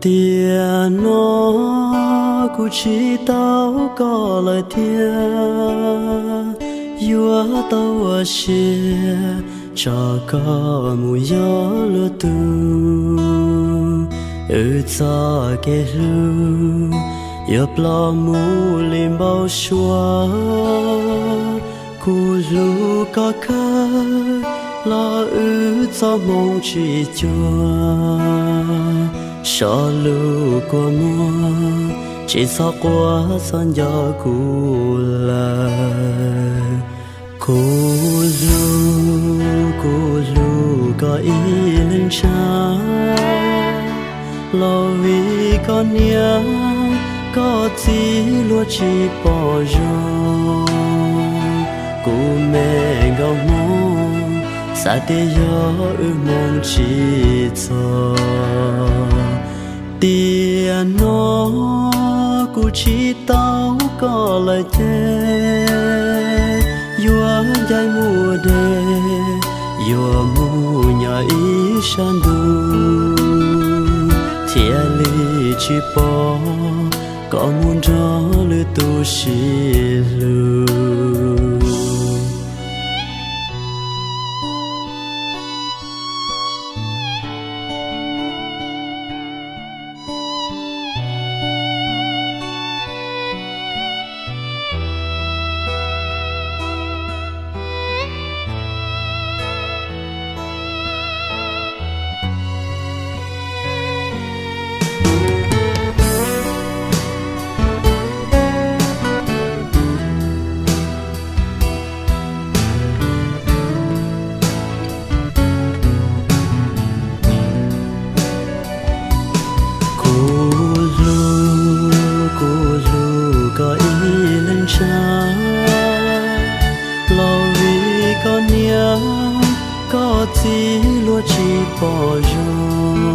Tiam no kuv tsis tau koj lawm thiab, yuav tau ua siab tso koj mus yuav luag tug. Wb txoj kev hlub yuav ploj mus li npau suav. Kuv hlub koj kawg los wb txoj hmoo tsis cuag, so lus kua muag tsis txhob quaj txhob nco kuv lawm. Kuv hlub, kuv hlub koj ib leeg tshaj, los vim koj niam koj txiv luag tsis pom zoo. Kuv me nkauj Hmoob, xav tias yog wb hmoo tsis txog. Tiam no kuv tsis tau koj lawm ces, yuav ncaim mus deb, yuav mus nyob ib sab ntug, thiaj li tsis pom koj mus nrog lwm tus sib hlub. Kuv hlub, kuv hlub koj ib leeg tshaj, los vim koj niam koj txiv luag tsis pom zoo.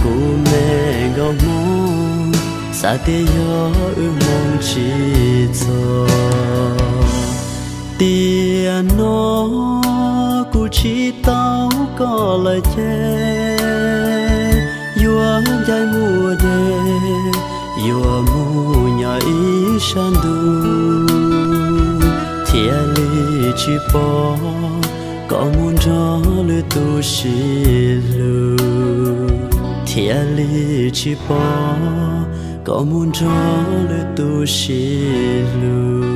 Kuv me nkauj Hmoob, xav tias yog wb hmoo tsis txog. Tiam no kuv tsis tau koj lawm ces, yuav ncaim mus deb, yuav mus nyob ib sab ntug, thiaj li tsis pom koj mus nrog lwm tus sib hlub, thiaj li tsis pom koj mus nrog lwm tus sib hlub.